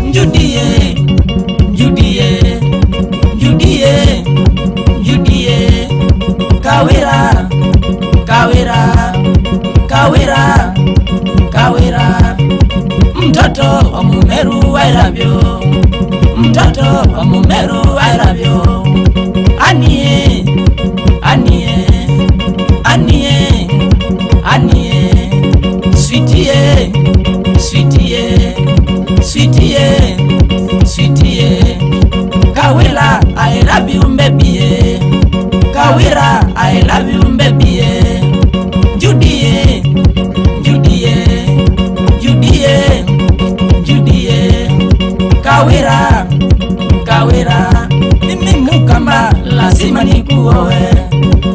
Njudie, njudie, njudie, njudie. Kawira, kawira, kawira, kawira. Mtoto wa Mumeru I love you. Mtoto wa Mumeru I love you. Anie, anie, anie, anie. Sweetie, sweetie, sweetie, sweetie. Kawira, I love you baby. Kawira, I love you baby. Judie, Judie, Judie, Judie. Kawira, Kawira. Mimi Mukamba lazima nikuoe.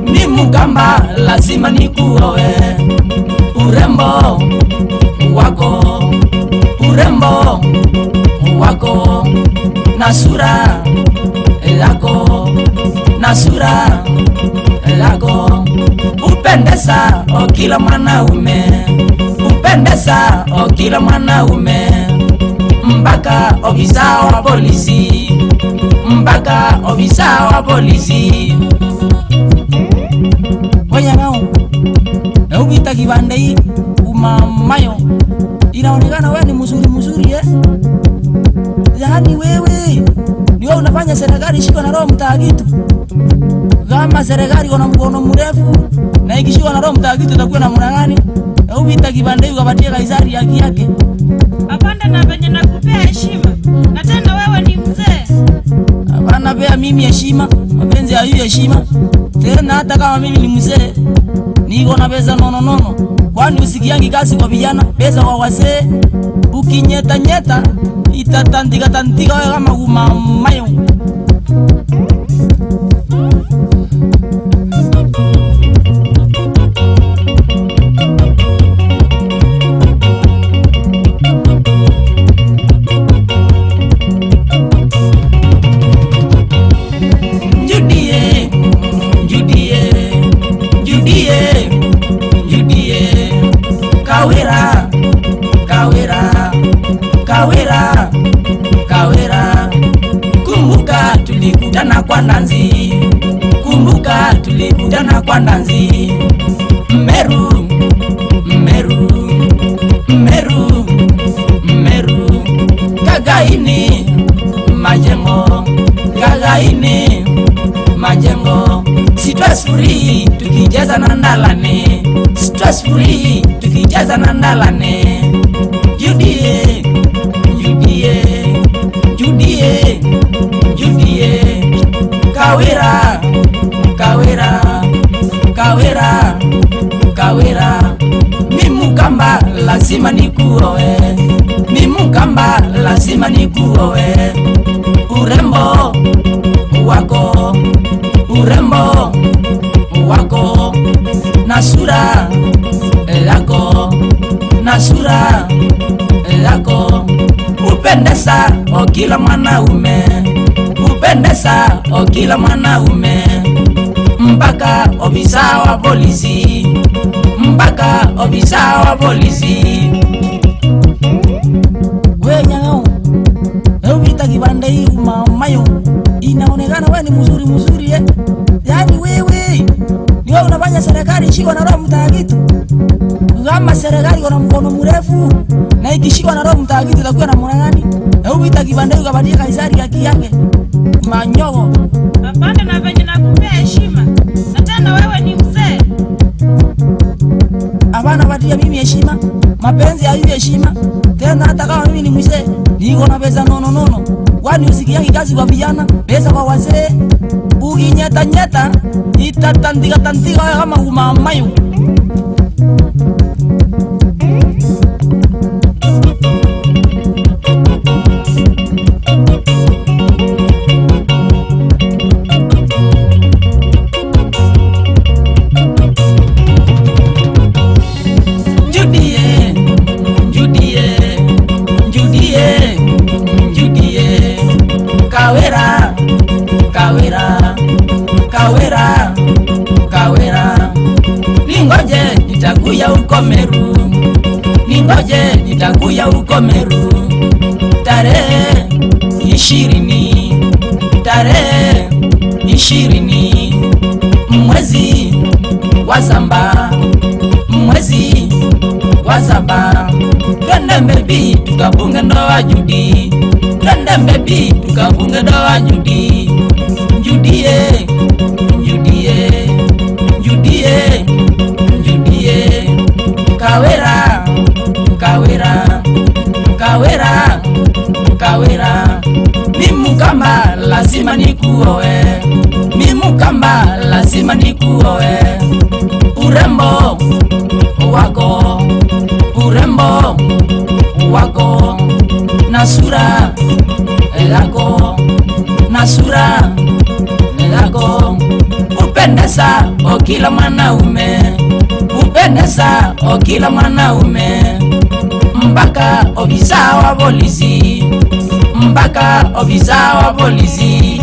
Mimi Mukamba lazima nikuoe. Urembo wako, urembo wako, na sura yako, na sura yako. Upendeza o kila mwanaume, upendeza o kila mwanaume. Mpaka ofisa wa polisi, mpaka ofisa wa polisi. Wanyang'ao, na ukita kibande hii umamayo, inaonekana wewe ni mzuri mzuri eh? Yaani wewe ni wewe unafanya serikali ishikwe na roho mtaagitu. Kama serikali iko na mkono mrefu na ikishikwa na roho mtaagitu itakuwa namna gani? Na ukita kibande hii ukapatia Kaisari haki yake. Apanda na venye nakupea heshima. Na tena wewe ni mzee. Hapana, pea mimi heshima, mapenzi hayo heshima. Tena hata kama mimi ni mzee, niko na pesa nono nono. Kwani usikiangi kazi kwa vijana, pesa kwa wazee. Ukinyeta nyeta itatandika tandika wewe kama kumamayo. Judie, Judie, Judie, Judie. Kawira, Kawira, Kawira, Kawira. Kumbuka tulikutana kwa Nanzi, kumbuka tulikutana kwa Nanzi. Meru, Meru, Meru, Meru. Kagaini, majengo, Kagaini, majengo. Stress free tukicheza na ndalane, stress free tukicheza na ndalane. Judie, Judie, Judie, Judie. Kawira, Kawira, Kawira, Kawira. Mimi Mukamba lazima nikuoe, mimi Mukamba lazima nikuoe. Urembo wako, urembo wako, na sura yako, na sura yako. Upendeza o kila mwanaume, upendeza o kila mwanaume. Mpaka ofisa wa polisi, mpaka ofisa wa polisi. We nyang'au, wewe kibande hii umamayo, inaonekana wewe ni mzuri mzuri eh? Yaani wewe ni wewe unafanya serikali ishikwe na roho mtaagitu. Kama serikali iko na mkono mrefu na ikishikwa na roho mtaagitu itakuwa namna gani? Wewe kibande hii ukapatia Kaisari haki yake. Manyogo. Apanda na venye nakupea heshima. Na tena wewe ni mzee. Hapana, patia mimi heshima, mapenzi hayo heshima. Tena hata kama mimi ni mzee, niko na pesa nono nono. Kwani usikiangi kazi kwa vijana, pesa kwa wazee. Ukinyeta nyeta itatandika tandika wewe kama umamayo. Judie, Judie, Judie, Judie. Kawira, Kawira, Kawira. Ningoje nitakuya huko Meru, ningoje nitakuya huko Meru. Tarehe 20, tarehe 20, mwezi wa saba, mwezi wa saba. Twende mbebi tukafunge ndoa Judi, twende mbebi tukafunge ndoa Judi. Judie, Judie, Judie, Judie. Kawira, Kawira, Kawira, Kawira. Mimi kama lazima nikuoe, mimi kama lazima nikuoe. Urembo wako, urembo wako, na sura yako, na sura yako. Upendeza o kila mwanaume, upendeza o kila mwanaume. Mpaka ofisa wa polisi, mpaka ofisa wa polisi.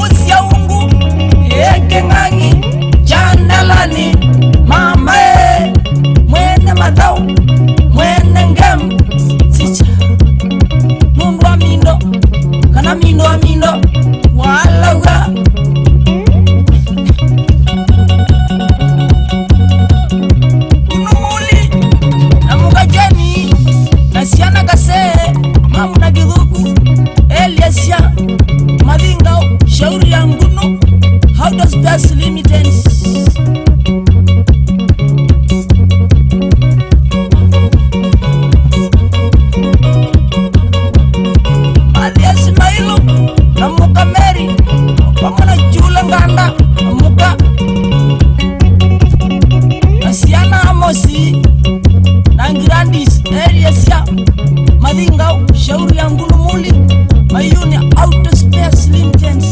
Usia ungu eke ng'ang'i chandalani mama e mwene madhau mwene ngem sicha mundu wa mindo kana mindo wa mindo walaga unumuli na mugajeni na siana kase mamu na githuku Eliasia Madinga shauri ya ngunu How does that limited. Mathias Mailu na muka Mary pamwe na Jula Nganda na muka na Siana Amosi na Grandis Eliasia Madinga shauri ya ngunu muli Mayuni Outer Space Limited.